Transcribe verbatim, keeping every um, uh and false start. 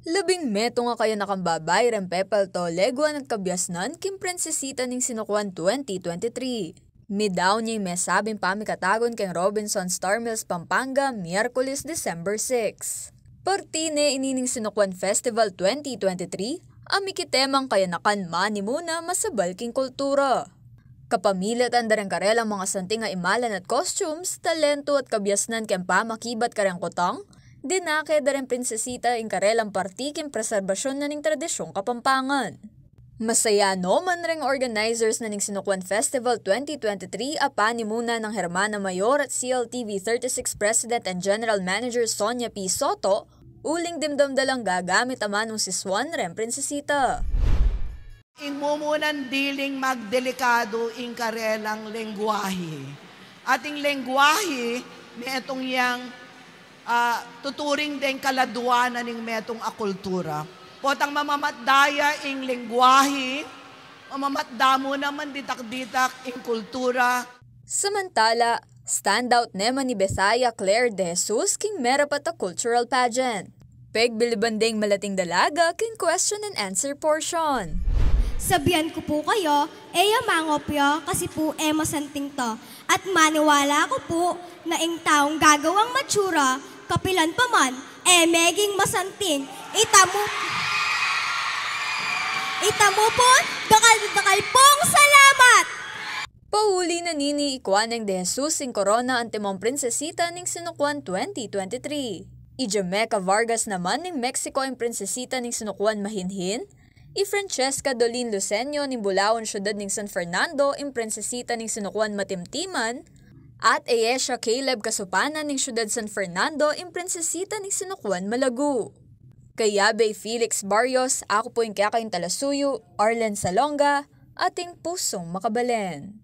Labing metung a kayanakang babai reng pepalto, leguan at kabiasnan king Prinsesita ning Sinukuan twenty twenty-three. Midaun ya ing mesabing pamikatagun keng Robinson Star Mills, Pampanga, Miyerkules, December six. Parti ne ini ning Sinukuan Festival twenty twenty-three a mikitemang kayanakan manimuna masabal king kultura. Kapamilatan da reng karelang mga santing a imalan at costumes, talentu at kabiasnan keng pamakibat kareng kutang, dinake da reng prinsesita ing karelang parti king preserbasyun na ning tradisyung Kapampangan. Masaya no man reng organizers na ning Sinukuan Festival twenty twenty-three a panimuna nang Hermana Mayor at C L T V thirty-six President and General Manager Sonia P Soto, uling dimdam da lang gagamit a manung sisuan reng prinsesita. Ing mumunan diling magdelikadu ing karelang lengguahe. At ing lengguahe, metung yang, ah, tuturing deng kaladuan na ning metung a kultura. Potang mamamatda ya ing lengguahe, mamamatda mu naman ditak-ditak ing kultura. Samantala, standout ne man i Besaya Claire De Jesus king merapat a cultural pageant. Pegbiliban deng malating dalaga king question and answer portion. Sabian ku pu kayu, e ya mangopya, kasi pu e masanting ta. At maniwala ku pu na ing taung gagawang matsura, kapilan pa man, e meging masanting. Ita mu, ita mu pun, dakal-dakal pung salamat! Pauli na nini, ikua neng De Jesus ing korona antimong prinsesita ning Sinukuan twenty twenty-three. I Jamaica Vargas naman ning Mexico ing prinsesita ning Sinukuan mahinhin, i Francesca Dolin Luceño ning Bulaon, syudad ning San Fernando, ing prinsesita ning Sinukuan matimtiman, at Aesha Caleb Kasupana ning syudad San Fernando, ing prinsesita ning Sinukuan malagu. Kayabe i Felix Barrios, aku pu ing kekayung talasuyu, Arlen Salonga, ating pusung makabalen.